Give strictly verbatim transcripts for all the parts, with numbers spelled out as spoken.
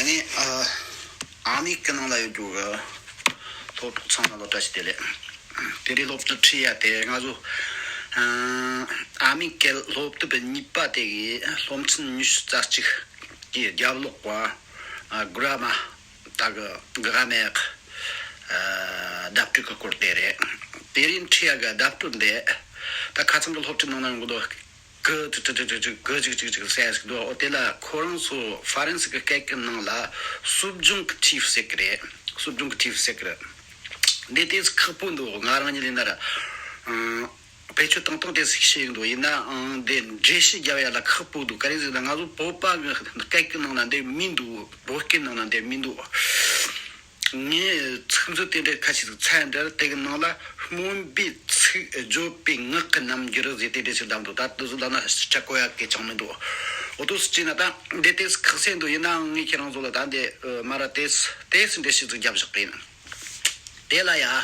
ནི་ཨ་ཨ་མི་གི་ནང་ལ་ཡོད་རྒྱུ་གི་སློབ་ཕྲུག་ཚང་མ་ལ་བཀྲ་ཤིས་བདེ་ལེགས། དེ་རིང་སློབ་ཁྲིད་ཁྲིད་ཡ་དེ་ང་ཚོ་ཨ་ཨ་མི་གི་སློབ་དེབ་གཉིས་པ་དེ་གི་སློབ་ཚན་ཉི་ཤུ་རྩ་གཅིག་གི་རྒྱབ་ལོགས་པ་ཨ་གྷ་ར་མ་ད་གི་གྷ་ར་མ་ཡག་ཨ་བརྡ་སྤྲོད་གི་སྐོར་དེ་རེད། དེ་རིང་ཁྲིད་ཡ་གི་བརྡ་སྤྲོད་དེ་ད་ཁ་སང་གི་སློབ་ཁྲིད་ནང་ན་ཡོང་གི་འདུག་གི་ཅིག་ཅིག་ཅིག་ཅིག་གི་ཅིག་ཅིག་ཅིག་ཟེར་ཞིག་འདུག་འོ་དེ་ལ་ཁོ་རང་ཚོ་ཧྥ་རན་སི་གི་སྐད་ཀྱི་ནང་ལ་སུབ་ཇུང་ཀི་ཊིབ་ཟེར་གི་རེད། སུབ་ཇུང་ཀི་ཊིབ་ཟེར་གི་རེད། འདི་དེ་ཁག་པོ་འདུག་ང་རང་ཉིད་ལས་ན་ར་ཨང་བེད་སྤྱོད་བཏང་སྟངས་དེ་ཞིག་ཤེས་ཀྱི་འདུག་ཡིན་ནའང་འདི་འགྲེལ་བཤད་རྒྱབ་ཡ་ལ་ཁག་པོ་འདུག་ག་རེ་ཟེར་ན་ང་ཚོ་བོད་པ་གི་སྐད་ཀྱི་ནང་ལ་འདི་མི་འདུག་བོད་སྐད་ནང་ལ་འདི་མི་འདུག་ངས་ཚིག་མཛོད་དེ་འདྲའི་ཁ་ཤས་ཤིག་ཚད་འདྲ་དེ་གི་ནང་ལ་སྨོན་པའི་ཚིག་བརྗོད་པའི་ངག་གི་རྣམ་འགྱུར་ཟེར་དེ་འདྲ་ཞིག་བདམས་འདུག་ད་དེ་ཚོ་བདམས་ན་ཆ་བཀོད་ཡག་གི་ཅང་མི་འདུག་འོ་དུ་སུ་བྱས་ན་ད་འདི་དེ་ཁག་སེ་འདུག་ཡིན་ནའང་ངས་ཁྱེད་རང་ཚོ་ལ་ད་འདི་མ་ར་དེ་དེ་འདྲ་ཞིག་ཚིག་རྒྱབ་བཞག་གི་ཡིན། དེ་ལ་ཡ། ཨ།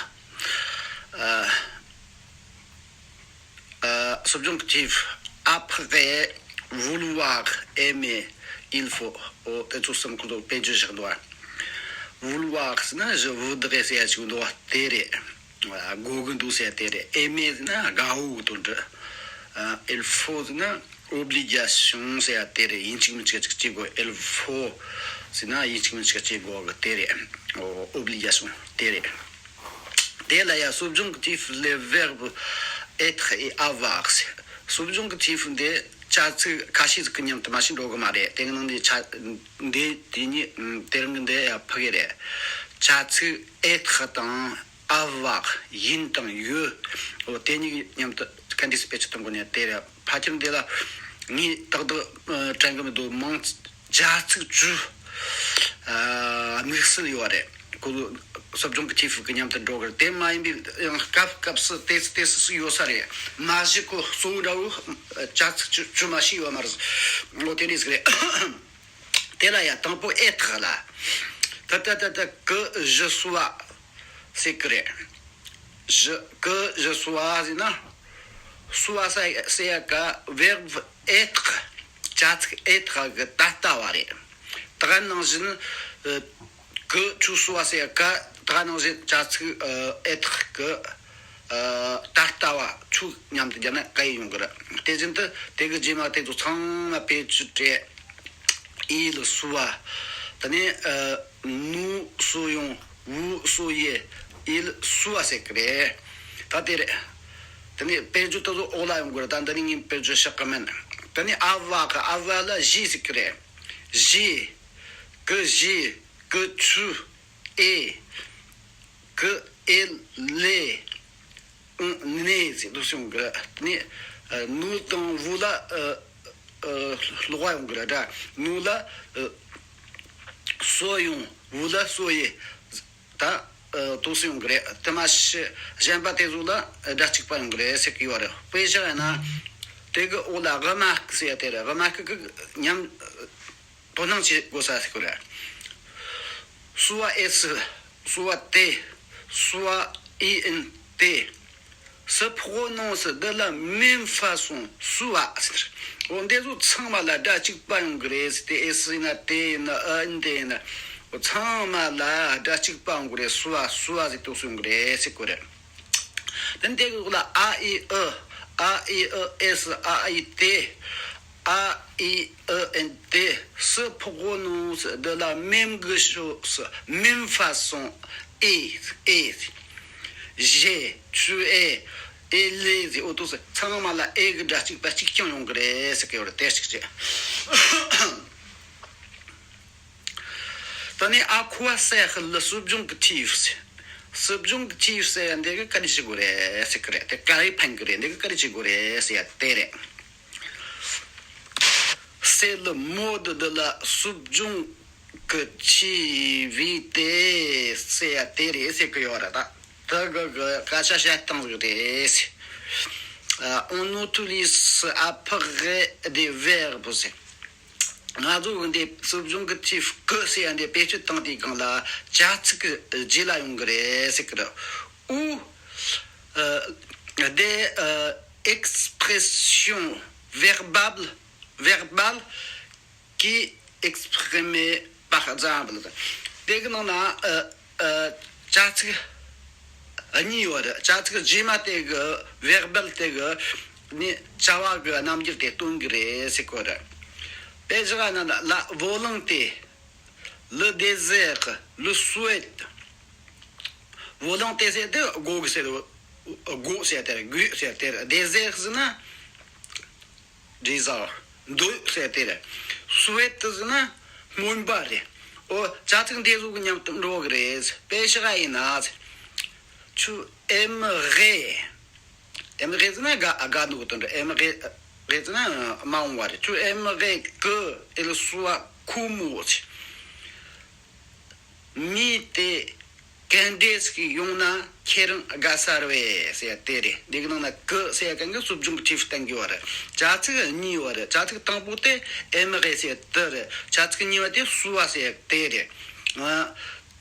ཨ། སུབ་ཇུང་ཀི་ཊིབ། Après vouloir, aimer, il faut. འོ་དེ་ཚོ་གསུམ་ཁོ་ཚོ་དཔེ་བརྗོད་བཞག་འདུག་བ། Vouloir ཟེར་ན་je voudrais ཟེར་ཡ་ཅིག་འདུག་བ་དེ་རེད། ཨ། དགོས་ཀྱི་འདུག་ཟེར་ཡ་དེ་རེད། Aimer ཟེར་ན་དགའ་བོ་གི་དོན་འདྲ། ཨ། Il faut ཟེར་ན་obligation ཟེར་ཡ་དེ་རེད། ཡིན་གཅིག་མིན་གཅིག་ཅིག་བྱེད་དགོས། Il faut ཟེར་ན་ཡིན་གཅིག་མིན་གཅིག་བྱེད་དགོས་གི་དེ་རེད། འོ་obligation དེ་རེད། དེ་ལ་ཡང་སུབ་ཇུང་ཀི་ཊིབ་les verbes être et avoir ཟེར། སུབ་ཇུང་ཀི་ཊིབ་འདི་བྱ་ཚིག་ཁ་ཤས་ཤིག་གི་མཉམ་དུ་མ་ཞིག་འགྲོ་གི་མ་རེད། དེ་གི་ནང་ནས་བྱ་འདི་དེ་ཉིད་དེ་རིང་གི་འདི་ཡང་ཕུད་གི་རེད། བྱ་ཚིག་être དང་avoir ཡིན་དང་ཡོད། འོ་དེ་གཉིས་ཀྱི་མཉམ་དུ་ག་འདྲས་སེ་དཔེ་ཆ་གཏོང་དགོས་ནས་དེ་རེད། ཕལ་ཆེར་འདི་ལ་ངས་ཏག་ཏག་དྲན་གི་མི་འདུག་མང་བྱ་ཚིག་བཅུ། ཨ། དམིགས་བསལ་ཡོད་རེད། ཁོ་སུབ་ཇུང་ཀི་ཊིབ་གི་མཉམ་དུ་འགྲོ་གི་རེད། དེ་མ་ཡིན་པའི་ཡང་སྐབས་སྐབས་སུ་ཏོག་ཙམ་ཏོག་ཙམ་ཞིག་ཡོད་ས་རེད། མ་གཞི་ཁོ་གཙོ་བོ་འདྲ་བོ་བྱ་ཚིག་བཅུ་བཅུ་མ་ཞིག་ཡོད་མ་རེད། འོ་དེ་འདྲ་ཞིག་རེད། དེ་ལ་ཡང་དང་པོ་être ལ། ད་ད་ད་ད་que je sois ཟེར་གི་རེད། je que je sois ཟེར་ན། sois ཟེར་ཡ་ག་verbe être བྱ་ཚིག་être གི་ད་ལྟ་བ་རེད། ད་ག་ནང་བཞིན་ཨ། que tu sois ཟེར་ཡ་ག་ད་ག་ནང་བཞིན་བྱ་ཚིག་ཨ། être གི་ཨ། ད་ལྟ་བ་tu མཉམ་དུ་སྦྱར་ན་que ཡིན་ཡོང་གི་རེད། དེ་བཞིན་དུ་དེ་གི་རྗེས་མ་དེ་ཚོ་ཚང་མ་བེད་སྤྱོད་བྱས། il soit ད་ནི་ཨ། nous soyons, vous soyez, il soit ཟེར་གི་རེད། ད་དེ་རེད། ད་ནི་དཔེར་བརྗོད་དེ་ཚོ་འོག་ལ་ཡོང་གི་རེད། ད་འདི་ནི་ངས་དཔེར་བརྗོད་བཞག་གི་མིན། ད་ནི་avoir གི་avoir ལ་j'ai ཟེར་གི་རེད། J'ai, que j'ai, que tu es, que elle est, on est ཟེར་འདུག་སེ་ཡོང་གི་རེད། ད་ནི་ཨ། nous དང་vous ལ་ཨ། ཨ། ལོགས་ཡོང་གི་རེད་ད། nous ལ་ཨ། soyons, vous ལ་soyez ད་ཨ། འདུག་སེ་ཡོང་གི་རེད། དེ་མ་ཤི་གཞན་པ་དེ་ཚོ་ལ་སྒྲ་གཅིག་པ་ཡོང་གི་རེད་ཟེར་གི་ཡོད་རེད། དཔེ་བཞག་ཡིན་ན་དེ་གི་འོག་ལ་remarque ཟེར་ཡ་དེ་རེད། remarque གི་ཉམས་དོ་སྣང་བྱེད་དགོས་ས་ཟེར་གི་རེད། Soit s, soit t, soit int se prononce de la même façon. Soit ཟེར། འོ་འདི་ཚོ་ཚང་མ་ལ་སྒྲ་གཅིག་པ་ཡོང་གི་རེད་ཟེར་ཏེ། s ཡིན་ན་t ཡིན་ན་ཨ་ཨིན་ཏེ་ཡིན་ན་འོ་ཚང་མ་ལ་སྒྲ་གཅིག་པ་ཡོང་གི་རེད། soit, soit ཟེར་དུས་སུ་ཡོང་གི་རེད་ཟེར་གོ་རེད། དེ་འདི་གི་ལ་a, i, e, a, i, e, s, a, i, t, a, i, e, n, t se prononce de la même chose, même façon. Et, et, j'ai, tu es, elle est ཟེར་འོ་དུས་སུ་ཚང་མ་ལ་ཨེ་གི་སྒྲ་གཅིག་པ་གཅིག་རྐྱང་ཡོང་གི་རེད་ཟེར་གི་ཡོད་རེད། དེ་གཅིག་བྱས། ད་ནི་à quoi sert le subjonctif ཟེར། subjonctif ཟེར་ཡ་འདི་གི་ག་རེ་བྱེད་དགོས་རེད་ཟེར་གི་རེད། དེ་ག་རེ་ཕན་གི་རེད། འདི་གི་ག་རེ་བྱེད་དགོས་རེད་ཟེར་ཡ་དེ་རེད། C'est le mode de la subjonctive ཟེར་ཡ་དེ་རེད་ཟེར་གི་ཡོད་རེད་ད། ད་གི་གི་སྐད་ཆ་བཤད་སྟངས་ཟིག་རེད། ཨ། on utilise après des verbes ཟེར། ང་ཚོ་གི་འདི་subjonctif que ཟེར་ཡ་འདི་བེད་སྤྱོད་བཏང་དུས་སྒང་ལ་བྱ་ཚིག་གི་རྗེས་ལ་ཡོང་གི་རེད་ཟེར་གི་རེད། ou, euh, des, euh, expressions verbales, verbales qui expriment པ་ཙམ་པ་ལ། དེ་གི་ནང་ན་ཨ་ཨ་བྱ་ཚིག་གཉིས་ཡོད་རེད། བྱ་ཚིག་རྗེས་མ་དེ་གི་verb དེ་གི་ནི་བྱ་བ་གི་རྣམ་འགྱུར་དེ་སྟོན་གི་རེད་ཟེར་གོ་རེད། དཔེ་བཞག་ན་ལ་volonté, le désir, le souhait. Volonté ཟེར་དེ་དགོས་གི་ཟེར། དགོས་ཟེར་དེ་རེད། དགོས་ཟེར་དེ་རེད། désir ཟེར་ན་désir། འདོད་ཟེར་དེ་རེད། souhait ཟེར་ན་སྨོན་པ་རེད། ཨོ་བྱ་ཚིག་འདི་ཚོ་གི་མཉམ་དུ་འགྲོ་གི་རེད། དཔེ་བཞག་ཡིན་ན། tu aimerais, aimerais ཟེར་ན་དགའ་དགའ་འདུག་དོན་རེད། aimerais ཟེར་ན་མ་འོངས་པ་རེད། tu aimerais que il soit comme moi. མི་དེ་ག་འདྲས་ཤིག་ཡོང་ན་ཁྱེད་རང་དགའ་ས་རེད་ཟེར་དེ་རེད། འདི་གི་ནང་ན་que ཟེར་གང་གི་subjonctif སྟོན་གི་ཡོད་རེད། བྱ་ཚིག་གཉིས་ཡོད་རེད། བྱ་ཚིག་དང་པོ་དེ་aimerais ཟེར་དེ་རེད། བྱ་ཚིག་གཉིས་པ་དེ་soit ཟེར་དེ་རེད། ཨ་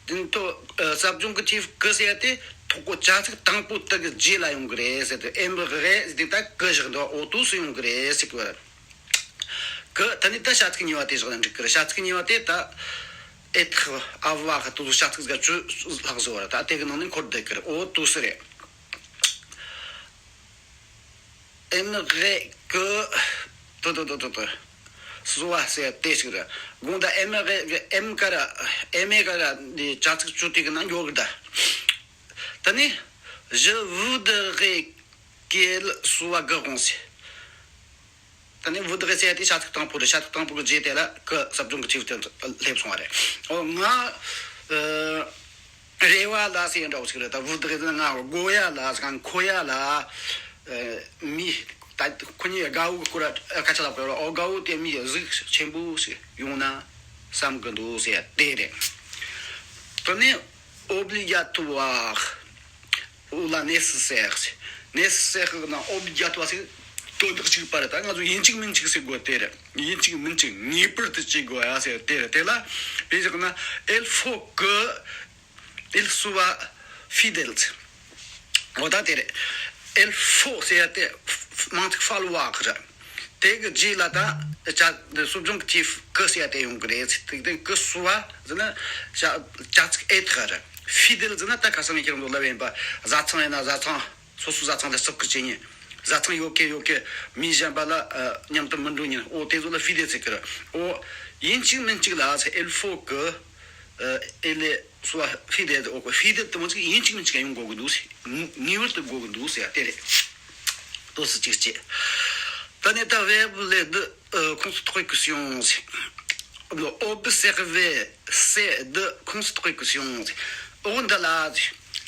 དེ་ཐོག་subjonctif que ཟེར་དེ་ཐོག་གོ་བྱ་ཚིག་དང་པོ་དེ་གི་རྗེས་ལ་ཡོང་གི་རེད་ཟེར་དེ། aimerais འདི་ད་que བཞག་འདུག་འོ་དུས་སུ་ཡོང་གི་རེད་ཟེར་གི་ཡོད་རེད། que ད་ནི་ད་བྱ་ཚིག་གཉིས་པ་དེ་བཞག་ན་འགྲིག་གི་རེད། བྱ་ཚིག་གཉིས་པ་དེ་ད་être, avoir དེ་ཚོ་བྱ་ཚིག་ག་བཅུ་ལྷག་བཟོ་བ་རེད། ད་དེ་གི་ནང་ནས་འཁོར་བསྡད་གི་རེད། འོ་དུས་སུ་རེད། aimerais que དོ་དོ་དོ་དོ་དོ་soit ཟེར་དེ་ཞིག་རེད། དགོངས་དག aimerais གི aime ག་ར། aimer ག་ར་འདི་བྱ་ཚིག་བཅུ་དེ་གི་ནང་འགྱོ་གི་རེད། ད་ད་ནི་je voudrais qu'il soit grand ཟེར། ད་ནི་voudrais ཟེར་དེ་བྱ་ཚིག་དང་པོ་རེད། བྱ་ཚིག་དང་པོ་གི་རྗེས་དེ་ལ་que subjonctif དེ་སླེབས་སོང་བ་རེད། ཨོ་ང་ཨ་རེ་བ་ལ་ཟེར་འདྲ་བོ་ཞིག་རེད། ད་voudrais ཟེར་ན་ང་དགོས་ཡ་ལ་ཟེར། ང་མཁོ་ཡ་ལ། ཨ་མི་ད་ཁོ་གཉིས་དགའ་བོ་གི་སྐོར་ལ་སྐད་ཆ་ལབ་དགོས་རེད། ཨོ་དགའ་བོ་དེ་མི་གཟུགས་ཆེན་པོ་ཞིག་ཡོང་ན་བསམ་གི་འདུག་ཟེར་དེ་རེད། ད་ནི་obligatoire ou la nécessaire ཟེར། nécessaire གི་ནང་obligatoire ཟེར་དོན་དག་གཅིག་པ་རེད། ད་ང་ཚོ་ཡིན་གཅིག་མིན་གཅིག་ཟེར་དགོས་དེ་རེད། ཡིན་གཅིག་མིན་གཅིག་ངེས་པར་དུ་བྱེད་དགོས་ཡ་ཟེར་དེ་རེད། དེ་ལ་དཔེ་བཞག་ན། il faut que il soit fidèle ཟེར། འོ་ད་དེ་རེད། il faut ཟེར་ཡ་དེ་མང་ཚིག་falloir རེད། དེ་གི་རྗེས་ལ་ད་བྱ་subjonctif que ཟེར་ཡ་དེ་ཡོང་གི་རེད། དེ་དེ་que soit ཟེར་ན་བྱ་བྱ་ཚིག་être རེད། fidèle ཟེར་ན་ད་ཁ་སང་ངས་ཁྱེད་རང་ཚོ་ལབ་ཡིན་པ། བཟའ་ཚང་ཡིན་ན་བཟའ་ཚང་། སོ་སོའི་བཟའ་ཚང་ལ་བརྩི་བཀུར་བྱེད་མཁན། བཟའ་ཚང་ཡོད་མཁན་ཡོད་མཁན་མི་གཞན་པ་ལ་ཨ་མཉམ་དུ་མི་འགྲོ་མཁན། འོ་དེ་ཚོ་ལ་fidèle ཟེར་གི་རེད། འོ་ཡིན་གཅིག་མིན་གཅིག་ལ་ཟེར། il faut que ཨ་il soit fidèle ཟེར། འོ་fidèle དེ་མོ་ཟིག་ཡིན་གཅིག་མིན་གཅིག་ཡོང་དགོས་ཀྱི་འདུག་ཟེར། ངེས་པར་དུ་དགོས་ཀྱི་འདུག་ཟེར་དེ་རེད། དོ་སི་གཅིག་བྱས། ད་ནི་ད་verbe les deux ཨ་constructions ཟེར། observer ces deux constructions ཟེར། འོ་འདི་ལ་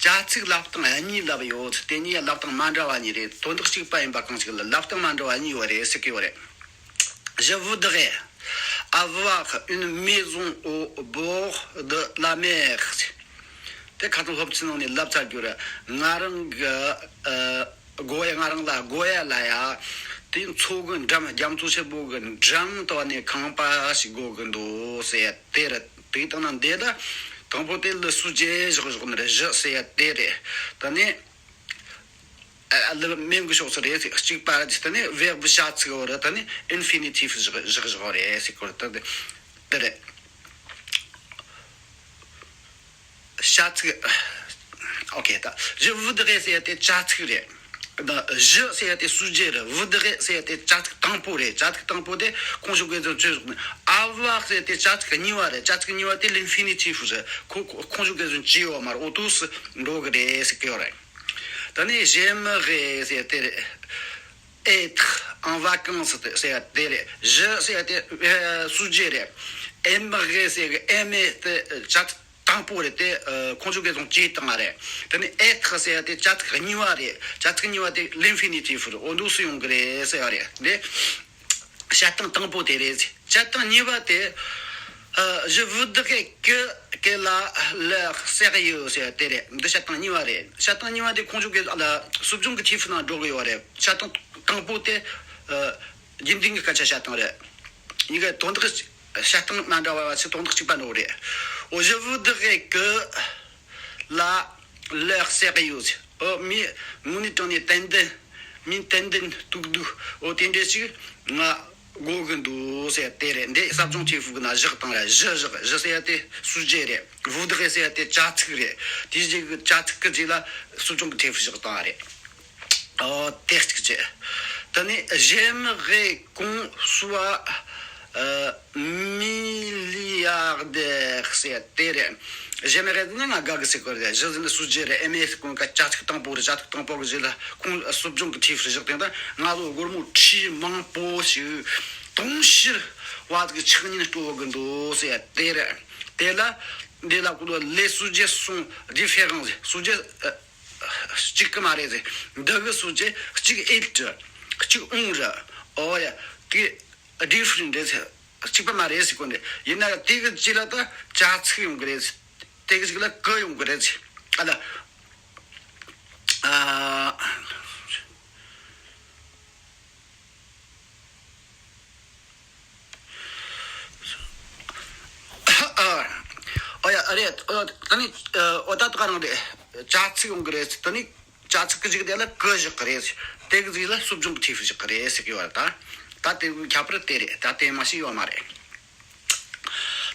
བྱ་ཚིག་ལབ་སྟངས་གཉིས་ལབ་ཡོད། དེ་གཉིས་ལབ་སྟངས་མ་འདྲ་བ་གཉིས་རེད། དོན་དག་གཅིག་པ་ཡིན་པ་གང་ཞིག་ལ་ལབ་སྟངས་མ་འདྲ་བ་གཉིས་ཡོད་རེད་ཟེར་གི་ཡོད་རེད། Je voudrais avoir une maison au bord de la mer ཟེར། དེ་ཁ་སང་སློབ་ཚན་ནང་ནས་ལབ་ཚར་རྒྱུ་རེད། ང་རང་གི་ཨ་དགོས་ཡ། ང་རང་ལ་དགོས་ཡ་ལ་ཡ། དེ་མཚོ་གི་འགྲམ། རྒྱ་མཚོ་ཆེན་པོ་གི་འགྲམ་དུ་ནས་ཁང་པ་ཞིག་དགོས་གི་འདུག་ཟེར་དེ་རེད། དེ་ལྟ་ན་འདི་ལ་དང་པོ་དེ་le sujet བཞག་བཞག་ནི་རེད། Je ཟེར་ཡ་དེ་རེད། ད་ནི་ཨ་le même གི་ཕྱོགས་སུ་རེད། གཅིག་པ་རེད། ད་ནི་verbe བྱ་ཚིག་བོ་རེད། ད་ནི་infinitif བཞག་བཞག་བཞག་རེད་ཟེར་གོ་རེད། ད་འདི་རེད། བྱ་ཚིག་ཨོ་ཁེ། ད་je voudrais ཟེར་ཡ་དེ་བྱ་ཚིག་རེད། ད་je ཟེར་ཡ་དེ་sujet རེད། voudrais ཟེར་ཡ་དེ་བྱ་ཚིག་དང་པོ་རེད། བྱ་ཚིག་དང་པོ་དེ་conjugaison བཅོས་བཞག་ནས། avoir ཟེར་ཡ་དེ་བྱ་ཚིག་གཉིས་པ་རེད། བྱ་ཚིག་གཉིས་པ་དེ་l'infinitif རེད། ཁོ་conjugaison བཅོས་ཡོད་མ་རེད། འོ་དུས་སུ་འགྲོ་གི་རེད་ཟེར་གི་ཡོད་རེད། ད་ནི་j'aimerais ཟེར་ཡ་དེ་རེད། être en vacances ཟེར་ཡ་དེ་རེད། je ཟེར་ཡ་དེ་sujet རེད། aimerais ཟེར་གི་aimer དེ་བྱ་ཚིག་དང་པོ་རེད། དེ་conjugaison བཅོས་བཏང་བ་རེད། དེ་ནས་être ཟེར་ཡ་དེ་བྱ་ཚིག་གཉིས་པ་རེད། བྱ་ཚིག་གཉིས་པ་དེ་l'infinitif རེད། འོ་འདུག་སུ་ཡོང་གི་རེད་ཟེར་བ་རེད། འདི་བྱ་སྟངས་དང་པོ་དེ་རེད། བྱ་སྟངས་གཉིས་པ་དེ་je voudrais que qu'elle a l'air sérieux ཟེར་ཡ་དེ་རེད། འདི་བྱ་སྟངས་གཉིས་པ་རེད། བྱ་སྟངས་གཉིས་པ་དེ་conjugaison subjonctif ནང་འགྲོ་གི་ཡོད་རེད། བྱ་སྟངས་དང་པོ་དེ་རྒྱུན་ལྡན་གྱི་སྐད་ཆ་བྱ་སྟངས་རེད། ཡིན་གྱི་དོན་དག་བྱ་སྟངས་མ་འདྲ་བ་བ་ཚེ་དོན་དག་གཅིག་པ་འགྲོ་རེད། Au je voudrais que la leur sérieux ཨོ་མི་དངོས་གནས་དྲང་གནས་ཏན་ཏན། མི་ཏན་ཏན་ཏུག་ཏུག་ཨོ་དེ་འདྲ་ཞིག་ང་ དགོས་གི་འདུག་ཟེར་དེ་རེད། འདི་ཟབ་སྦྱོང་ཆེ་ཧྥུ་གི་ན་བཞག་བཏང་ར། བཞི་བཞག་བཞི་ཟེར་ཡ་དེ་སུ་ཇེ་རེད། ཝུ་དགེ་ཟེར་ཡ་དེ་བྱ་ཚིག་རེད། དེ་རྗེས་གི་བྱ་ཚིག་གི་རྗེས་ལ་ཟབ་སྦྱོང་གི་ཆེ་ཧྥུ་བཞག་བཏང་རེད། ཨོ་དེ་གཅིག་བྱས། ད་ནི་ཇེ་མི་རེ་ཀོང་སུ་ཨ། མི་ལི་ཡར་དེ་ཟེར་དེ་རེད། ཇེ་མི་རེ་ནི་ང་དགའ་གི་ཟེར་གི་རེད། ཇེ་ཟེར་ནི་སུ་ཇེ་རེད། ཨེ་མེ་ཟེར་གོང་ག་བྱ་ཚིག་དང་པོ་རེད། བྱ་ཚིག་དང་པོ་གི་རྗེས་ལ་ཁོང་ཟབ་སྦྱོང་གི་ཆེ་ཧྥུ་བཞག་དེ་ད་ང་ཚོ་སྒོར་མོ་ཁྲི་མང་པོ་ཞིག་དུང་ཕྱུར་བ་གི་ཆག་ཉིན་སྤྲོ་བོ་གི་འདུག་ཟེར་དེ་རེད། དེ་ལ་འདི་ལ་ཀུ་ལོ་ལེ་སུ་ཇེ་སོང་ཌི་ཧྥེ་རང་ཟེར། སུ་ཇེ་གཅིག་གི་མ་རེད་ཟེར། འདི་གི་སུ་ཇེ་གཅིག་ཨེ་ཏྲི་གཅིག་ཨུང་ར། ཨོ་ཡ། དེ་ཌི་ཧྥེ་རེན་ཊི་རེད་ཟེར། གཅིག་པ་མ་རེད་ཟེར་གོ་ནི། ཡིན་ན་དེ་གི་རྗེས་ལ་ད་བྱ་ཚིག་ཡོང་གི་རེད་ཟེར། དེ་གི་རྗེས་ལ་གི་ཡོང་གི་རེད་ཟེར། ཨ་ལ། ཨ། ཨ། ཨོ་ཡ་ཨ་རེད། ཨོ་ད་ནི་ཨོ་ད་ད་ག་རང་རེད། བྱ་ཚིག་ཡོང་གི་རེད་ཟེར། ད་ནི་བྱ་ཚིག་གི་གཞུག་དེ་ལ་གི་བཞག་གི་རེད། དེ་གི་གཞུག་ལ་ཟབ་སྦྱོང་གི་ཆེ་ཧྥུ་བཞག་གི་རེད་ཟེར་གི་ཡོད་རེད། ད་ད་དེ་ཁྱད་པར་དེ་རེད། ད་དེ་མ་ཤེས་ཡོད་མ་རེད།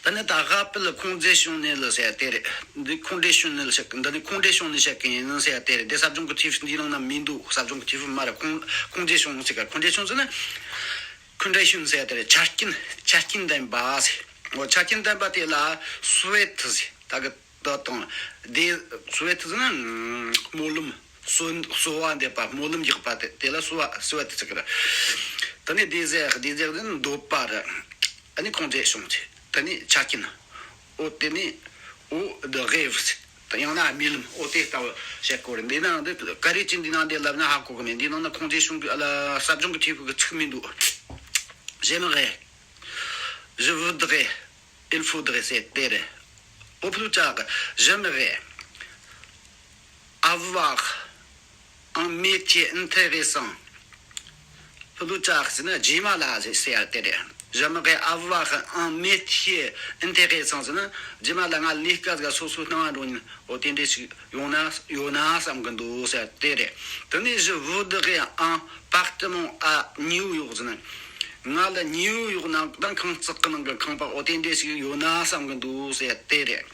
ད་ནི་ད་ཧ་པེལ་ཁུང་ཙེ་ཤུང་ནེ་ལ་ཟེར་དེ་རེད། འདི་ཁུང་ཙེ་ཤུང་ནེ་ལ་ཟེར་གི། འདི་ནི་ཁུང་ཙེ་ཤུང་ནེ་ཟེར་གི་ཡིན་ཟེར་དེ་རེད། འདི་ཟབ་སྦྱོང་གི་ཆེ་ཧྥུ་འདི་ནང་ན་མི་འདུག་ཟབ་སྦྱོང་གི་ཆེ་ཧྥུ་མ་རེད། ཁུང་ཁུང་ཙེ་ཤུང་ཟེར་གི། ཁུང་ཙེ་ཤུང་ཟེར་ན་ཁུང་ཙེ་ཤུང་ཟེར་དེ་རེད། ཆ་རྐྱེན་ཆ་རྐྱེན་ལྡན་པ་ཟེར། འོ་ཆ་རྐྱེན་ལྡན་པ་དེ་ལ་སུ་ཝེ་ཐི་ཟེར། ད་གི་ད་དང་། དེ་སུ་ཝེ་ཐི་ཟེར་ན་སྨོན་ལམ། གསོལ་གསོལ་བ་འདེབས་པ། སྨོན་ལམ་རྒྱག་པ་དེ་དེ་ལ་སུ་ཝེ་སུ་ཝེ་ཐི་ཟེར་གི་རེད། ད་ནི་དེ་ཟེར་དེ་ཟེར་ན་འདོད་པ་རེད། ཨ་ནི་ཁུང་ཙེ་ཤུང་ཟེར། ད་ནི་ཆ་རྐྱེན། འོ་དེ་ནི་འོ་དེ་རེ་བ་ཟེར། ད་ཡང་ན་རྨི་ལམ། འོ་དེ་ལྟ་བུ་བཤད་དགོས་རེད། འདི་ནང་འདི་ག་རེ་ཅི་འདི་ནང་འདི་ལབ་ན་ཧ་གོ་གི་མེད། འདི་ནང་ན་ཁུང་ཙེ་ཤུང་གི་ཨ་ལ་ཟབ་སྦྱོང་གི་ཆེ་ཧྥུ་གི་ཚིག་མི་འདུག་ཇེ་མི་རེ། ཇེ་ཝུ་དགེ། ཨིལ་ཧྥུ་དགེ་ཟེར་དེ་རེད། ཨོ་ཕུ་ལུ་ཅག་གི་ཇེ་མི་རེ། ཨ་ཝ་ཨང་མེ་ཅེ་ཨིན་ཐེ་རེ་སང་། ཕུ་ལུ་ཅག་ཟེར་ན་རྗེས་མ་ལ་ཟེར་ཟེར་ཡ་དེ་རེད། ཇེ་མི་རེ་ཨ་ཝ་ཨང་མེ་ཅེ་ཨིན་ཐེ་རེ་སང་ཟེར་ན་རྗེས་མ་ལ་ང་ལས་ཀ་ཟིག་སོ་སོའི་སྣང་བ་འགྲོ་ཉིན། འོ་དེ་འདྲ་ཞིག་ཡོང་ན་ཡོད་ན་བསམ་གི་འདུག་ཟེར་དེ་རེད། དེ་ནས་ཇེ་ཝུ་དགེ་ཨང་པར་ཏི་མོང་ཨ་ནིའུ་ཡོག་ཟེར་ན། ང་ལ་ནིའུ་ཡོག་ནང་དང་ཁང་བརྩེགས་ཀྱི་ནང་གི་ཁང་པ་འོ་དེ་འདྲ་ཞིག་ཡོད་ན་བསམ་གི་འདུག་ཟེར་དེ་རེད།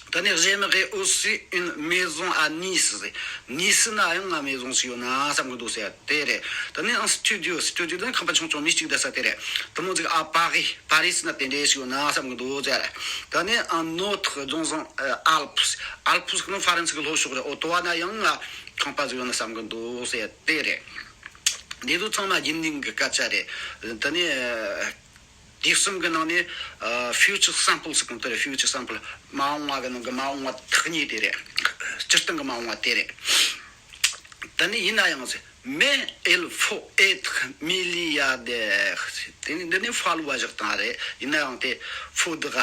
དེ་ནས་ཇེ་མི་རེ་ཨོ་སི་ཨིན་མེ་ཟོང་ཨ་ནིས་ཟེར། ནིས་ན་ཡང་ང་མེ་ཟོང་ཞིག་ཡོད་ན་བསམ་གི་འདུག་ཟེར་དེ་རེད། དེ་ནས་ཨང་སི་ཊུ་ཌི་ཡོ། སི་ཊུ་ཌི་ཡོ་དེ་ཁང་པ་ཆུང་ཆུང་མི་གཅིག་བསྡད་ས་དེ་རེད། དེ་མོ་ཟིག་ཨ་པ་རི། པ་རི་ཟེར་ན་དེ་འདྲ་ཞིག་ཡོད་ན་བསམ་གི་འདུག་ཟེར། ད་ནི་ཨ་ནོ་ཐག་རྫོང་བཟང་ཨལ་ཕུ་སི། ཨལ་ཕུ་སི་ནི་ཧྥ་རན་སི་གི་ལྷོ་ཕྱོགས་རེད། འོ་དོ་བ་ན་ཡང་ང་ཁང་པ་ཟིག་ཡོད་ན་བསམ་གི་འདུག་ཟེར་དེ་རེད། འདི་ཚོ་ཚང་མ་རྒྱུན་ལྡན་གི་སྐད་ཆ་རེད། ད་ནི་དེ་གསུམ་གི་ནང་ནས་ཨ་ཕིའུ་ཅར་སེམ་པལ་ཟེར་གོ་ནོ་དེ་རེད། ཕིའུ་ཅར་སེམ་པལ། མ་འོངས་པ་གི་ནང་གི་མ་འོངས་པ་ཐག་ཉེ་དེ་རེད། སྤྱིར་བཏང་གི་མ་འོངས་པ་དེ་རེད། ད་ནི་ཡིན་ན་ཡང་ཟེར། Mais il faut être milliardaire. དེ་ནི་འདི་ནི་ཧྥ་ལུ་བ་བཞག་སྟངས་རེད། ཡིན་ན་ཡང་དེ་ཧྥུ་དག་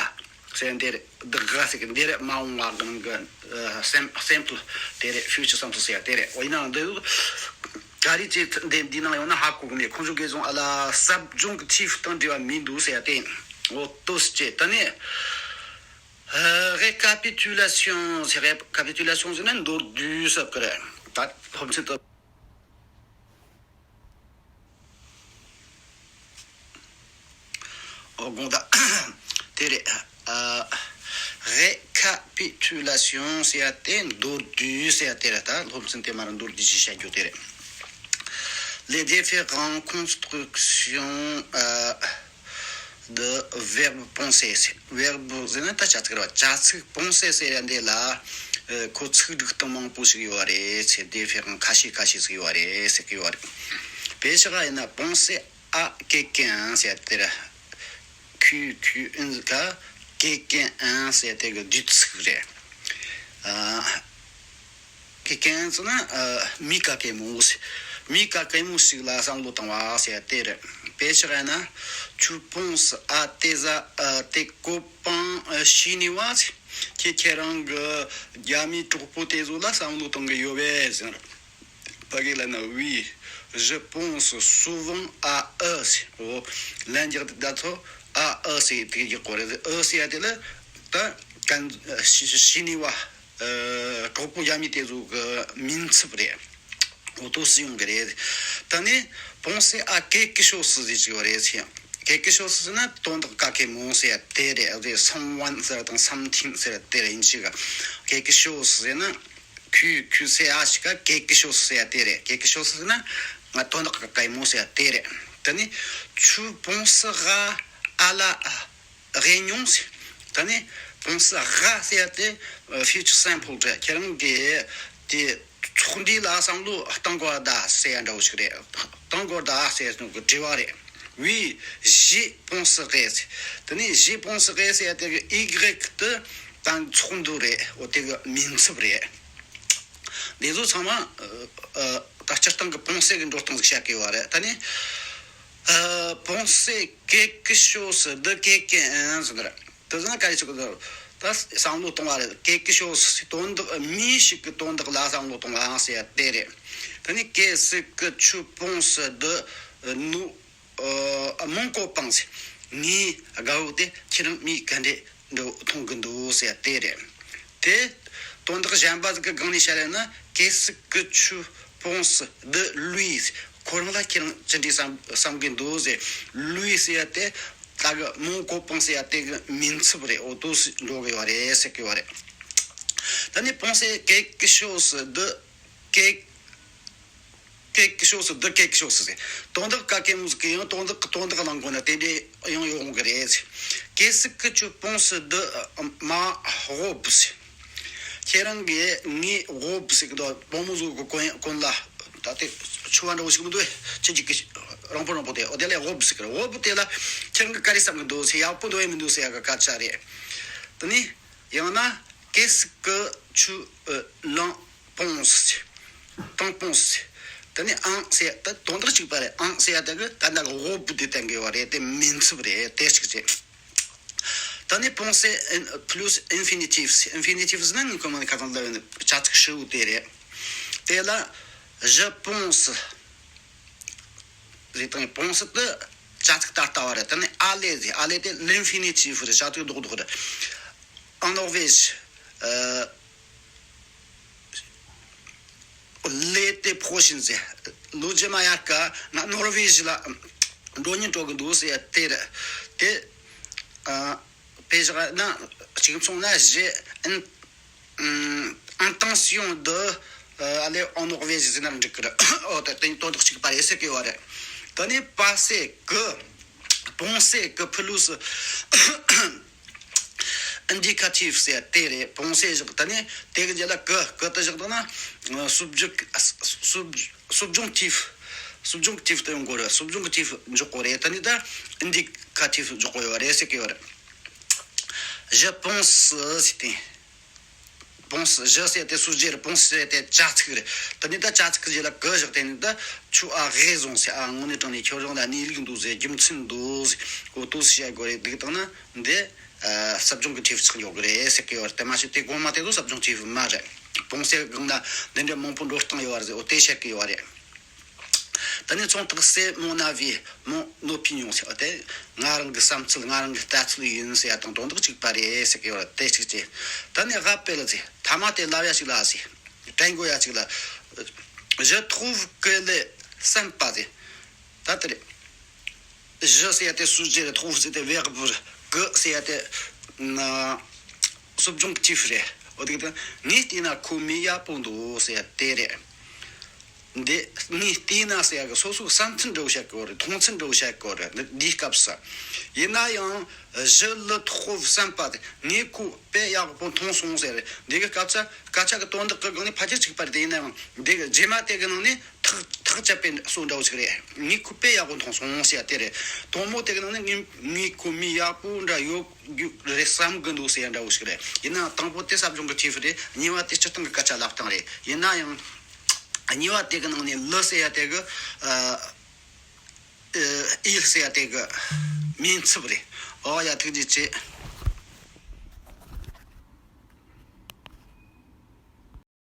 ཟེར་འདི་རེད། དག་ཟེར་གི་འདི་རེད། མ་འོངས་པ་གི་ནང་གི་ཨ་སེམ་སེམ་པལ་དེ་རེད། ཕིའུ་ཅར་སེམ་པལ་ཟེར་ཡ་དེ་རེད། འོ་ཡིན་ན་ཡང་འདི་ག་རེ་ཅིག་འདི་འདི་ནང་ཡོང་ན་ཧ་གོ་གི་མེད། ཁོང་ཚོ་གིས་བཟུང་ཨ་ལ་ཟབ་སྦྱོང་གི་ཆེ་ཧྥུ་དང་འབྲེལ་བ་མི་འདུག་ཟེར་ཡ་དེ། འོ་ལྟོས་ཅེ། ད་ནི་ཨ་རེ་ཀ་པི་ཏུ་ལེ་ཤོན་ཟེར། རེ་ཀ་པི་ཏུ་ལེ་ཤོན་ཟེར་ན་མདོར་བསྡུས་ཟེར་གི་རེད། ད་སློབ་ཚན་དུ། ཨོ་དགོངས་དག་དེ་རེད། ཨ་རེ་ཀ་པི་ཏུ་ལེ་ཤོན་ཟེར་ཡ་དེ་མདོར་བསྡུས་ཟེར་ཡ་དེ་རེད། ད་སློབ་ཚན་དེ་མར་མདོར་བསྡུས་ཤིག་བྱ་རྒྱུ་དེ་རེད། Les différentes constructions ཨ་de verbe penser ཟེར། Verbe ཟེར་ན་ད་བྱ་ཚིག་རེད་བ། བྱ་ཚིག་penser ཟེར་ཡ་འདི་ལ་ཨ་ཁོ་ཚིག་སྒྲིག་སྟངས་མང་པོ་ཞིག་ཡོད་རེད་ཟེར། དེ་ཕེ་རང་ཁ་ཤས་ཁ་ཤས་ཟིག་ཡོད་རེད་ཟེར་གི་ཡོད་རེད། དཔེ་བཞག་ཡིན་ན་penser à quelqu'un ཟེར་དེ་ར། Q Q N ཟེར་ག་quelqu'un ཟེར་དེ་གི་བསྡུས་ཚིག་རེད། ཨ། quelqu'un ཟེར་ན་ཨ་མི་ག་གེ་མོ་ཟེར། མི་ག་གེ་མོ་ཞིག་ལ་བསམ་བློ་བཏང་བ་ཟེར་དེ་རེད། དཔེ་བཞག་ཡིན་ན། Tu penses à tes a- à tes copains chinois ཟེར། ཁྱེད་ཁྱེད་རང་གི་རྒྱ་མི་གྲོགས་པོ་དེ་ཚོ་ལ་བསམ་བློ་གཏོང་གི་ཡོད་པས་ཟེར། ཕ་གི་ལ་ན། Oui, je pense souvent à eux ཟེར། འོ། ལན་རྒྱག་དུས་ད་ཚོ་à eux ཟེར་དེ་རྒྱག་གོ་རེད། eux ཟེར་ཡ་དེ་ལ་ད་གན་ཤི་ཤི་ནི་བ་གྲོགས་པོ་རྒྱ་མི་དེ་ཚོ་གི་མིང་ཚབ་རེད། འོ་དོ་སི་ཡོང་གི་རེད། ད་ནི་pensée à quelque chose ཟེར་གྱི་ཡོད་རེད་ཟེར། quelque chose ཟེར་ན་དོན་དག་ག་གེ་མོ་ཟེར་དེ་རེད། རེད། someone ཟེར་དང་something ཟེར་དེ་རེད། ཡིན་ཞིག quelque chose ཟེར་ན། ཁུ་ཁུ་ཟེར་ཨ་ཞིག་ག quelque chose ཟེར་དེ་རེད། quelque chose ཟེར་ན་ང་དོན་དག་ག་གེ་མོ་ཟེར་དེ་རེད། ད་ནི་tu penseras à la réunion ཟེར། ད་ནི་pensera ཟེར་ཡ་དེ་future simple རེད། ཁྱེད་རང་གིས་དེ་ཚོགས་འདུ་ལ་བསམ་བློ་གཏོང་དགོས་ད་ཟེར་ཡ་འདྲ་བོ་ཞིག་རེད། གཏོང་དགོས་ད་ཟེར་ཡ་དེ་དྲི་བ་རེད། Oui, j'y penserai ཟེར། ད་ནི་j'y penserai ཟེར་ཡ་དེ་གི་y དེ་ད་ཚོགས་འདུ་རེད། འོ་དེ་གི་མིང་ཚབ་རེད། འདི་ཚོ་ཚང་མ་ད་སྤྱིར་བཏང་གི་pensée གི་འགྲོ་སྟངས་ཤིག་བཤད་ཀྱི་ཡོད་རེད། ད་ནི་pensée quelque chose de quelqu'un ཟེར་ར། དེ་ཟེར་ན་ག་རེ་ཟེར་གི་འདུག་ད་བསམ་བློ་གཏོང་བ་རེད། quelque chose དོན་དག་མི་ཞིག་གི་དོན་དག་ལ་བསམ་བློ་གཏོང་བ་ཟེར་དེ་རེད། ད་ནི་qu'est-ce que tu penses de nous, mon copain ཟེར། ངའི་དགའ་བོ་དེ་ཁྱེད་རང་མི་ག་འདྲས་འདྲ་མཐོང་གི་འདུག་ཟེར་དེ་རེད། དེ་དོན་དག་གཞན་པ་ཟིག་གི་སྒང་ནས་བཤད་ཡོད་ན། qu'est-ce que tu penses de lui ཟེར། ཁོ་རང་ལ་ཁྱེད་རང་ཅི་འདྲས་བསམ་བསམ་གི་འདུག་ཟེར། lui ཟེར་ཡ་དེ་ད་གི་mon copain ཟེར་ཡ་དེ་གི་མིང་ཚབ་རེད། འོ་དོ་སི་འགྲོ་གི་ཡོད་རེད་ཟེར་གི་ཡོད་རེད། ད་ནི་pensée quelque chose de quelque quelque chose de quelque chose ཟེར། དོན་དག་ག་གེ་མོ་ཟིག་གི་ཡང་དོན་དག་གི་དོན་དག་གླེང་དགོས་ན་དེ་འདྲས་ཡང་ཡོང་གི་རེད་ཟེར། qu'est-ce que tu penses de ma robe ཟེར། ཁྱེད་རང་གིས་ངའི་robe ཟེར་གི་འདུག་བུ་མོ་ཟིག་གི་གོན་གོན་ལ་ད་དེ་ཕྱུ་པ་འདྲ་བོ་ཞིག་མི་འདུག་ཁྱེད་ཀྱི་རིང་པོ་རིང་པོ་དེ། འོ་དེ་ལ་robe ཟེར་གི་རེད། robe དེ་ལ་ཁྱེད་རང་གིས་ག་རེ་བསམ་གི་འདུག་ཟེར། ཡག་པོ་འདུག་ཡང་མི་འདུག་ཟེར་ཡ་གི་སྐད་ཆ་རེད། དེ་ནི་ཡང་ན། Qu'est-ce que tu, euh, l'en penses? T'en penses? ད་ནི་en ཟེར་ད་དོན་དག་གཅིག་པ་རེད། En ཟེར་ཡ་ད་གི་ད་ནི་robe དེ་བསྟན་གི་ཡོད་རེད། དེ་མིང་ཚབ་རེད། དེ་གཅིག་བྱས། ད་ནི་pensée in- plus infinitif. Infinitif ཟེར་ན་ངས་ཁོ་མ་ནི་ཁ་སང་ལབ་ཡོད་ནི་བྱ་ཚིག་ཧྲིལ་བོ་དེ་རེད། དེ་ལ་je pense ཟེར་དང་pense དེ་བྱ་ཚིག་ད་ལྟ་བ་རེད། ད་ནི་aller ཟེར། aller དེ་l'infinitif རེད། བྱ་ཚིག་རྡོག་རྡོག་རེད། En Norvège, euh, l'été prochain ཟེར། ལོ་རྗེས་མ་ཡར་ཀ་ང་ནོར་ཝེ་ཇི་ལ་འགྲོ་སྙིང་བྲོ་གི་འདུག་ཟེར་ཡ་དེ་རེད། དེ་ཨ་དཔེ་བཞག་ན་གཅིག་མཚུངས་ན་j'ai une, hum, intention de, euh, aller en Norvège ཟེར་ན་འགྲིག་གི་རེད། འོ་ད་དེ་དོན་དག་གཅིག་པ་རེད་ཟེར་གི་ཡོད་རེད། ད་ནི་passé que pensé que plus indicatif ཟེར་དེ་རེད། pensé བཞག་ད་ནི་དེ་གི་རྗེས་ལ་que que དེ་བཞག་ད་ན་subject sub- subjonctif subjonctif དེ་ཡོང་གི་རེད། subjonctif འཇོག་གི་རེད། ད་ནི་ད་indicatif འཇོག་གི་ཡོད་རེད་ཟེར་གི་ཡོད་རེད། Je pense ཟེར་ཏེ། pense je ཟེར་ཏེ་sujet རེད། pense ཟེར་ཏེ་བྱ་ཚིག་རེད། ད་ནི་ད་བྱ་ཚིག་གི་རྗེས་ལ་que བཞག་དེ་ནི་ད་tu as raison ཟེར། ཨ་དངོས་གནས་དྲང་གནས་ཁྱོད་རང་ལ་གནས་ལུགས་འདུག་ཟེར། རྒྱུ་མཚན་འདུག་ཟེར། འོ་དོ་སི་བཤད་དགོས་རེད། འདུག་བཏང་ན་འདི་subjonctif ཆགས་འཇོག་གི་རེད་ཟེར་གི་ཡོད་རེད། དེ་མ་ཟད་དེ་གོང་མ་དེ་ཚོ་subjonctif མ་རེད། pensé སྒང་ན་འདི་འདྲ་མང་པོ་འགྲོ་སྟངས་ཡོད་རེད་ཟེར། འོ་དེ་བཤད་གི་ཡོད་རེད། ད་ནི་མཚུངས་རྟགས c'est mon avis, mon opinion ཟེར་བ་དེ་ང་རང་གི་བསམ་ཚུལ། ང་རང་གི་ལྟ་ཚུལ་ཡིན་ཟེར་ཡ་དང་དོན་དག་གཅིག་པ་རེད་ཟེར་གི་ཡོད་རེད། དེ་གཅིག་བྱས། ད་ནི་rappel ཟེར། ཐ་མ་དེ་ལབ་ཡ་ཞིག་ལ་ཟེར། དྲན་དགོས་ཡ་ཅིག་ལ། Je trouve qu'elle est sympa ཟེར། ད་དེ་རེད། Je ཟེར་ཡ་དེ་sujet རེད། trouve ཟེར་དེ་verb རེད། que ཟེར་ཡ་དེ་ན་subjonctif རེད། འོ་དེ་གི་ད་ངས་བལྟས་ན་ཁོ་མི་ཡག་པོ་འདུག་ཟེར་ཡ་དེ་རེད། འདི་ངས་བལྟས་ན་ཟེར་ཡ་གི་སོ་སོའི་བསམ་ཚུལ་འདྲ་བོ་བཤད་གི་རེད། མཐོང་ཚུལ་འདྲ་བོ་བཤད་གི་རེད། འདི་འདིའི་སྐབས་སུ། ཡིན་ན་ཡང་je le trouve sympa དེ་ངས་ཁོ་དཔེ་ཡག་པོ་མཐོང་སོང་ཟེར་རེད། འདི་གི་སྐབས་སུ་སྐད་ཆ་གི་དོན་དག་གི་སྒང་ནས་ཕལ་ཆེར་གཅིག་པ་རེད། དེ་ཡིན་ན་ཡང་འདི་གི་རྗེས་མ་དེ་གི་ནང་ནས་ཐག་ཐག་བཅད་པའི་སྲོལ་འདྲ་བོ་ཞིག་རེད། ངས་ཁོ་དཔེ་ཡག་པོ་མཐོང་སོང་ཟེར་ཡ་དེ་རེད། དང་པོ་དེ་གི་ནང་ནས་ངས་ངས་ཁོ་མི་ཡག་པོ་འདྲ་ཡོད་རྒྱུ་རེད་བསམ་གི་འདུག་ཟེར་ཡ་འདྲ་བོ་ཞིག་རེད། ཡིན་ནའང་དང་པོ་དེ་subjonctif རེད། གཉིས་པ་དེ་སྤྱིར་བཏང་གི་སྐད་ཆ་ལབ་སྟངས་རེད། ཡིན་ན་ཡང་གཉིས་པ་དེ་གི་ནང་ནས་le ཟེར་ཡ་དེ་གི་ཨ་ཨ་il ཟེར་ཡ་དེ་གི་མིང་ཚབ་རེད། ཨོ་ཡ་ཐུགས་རྗེ་ཆེ།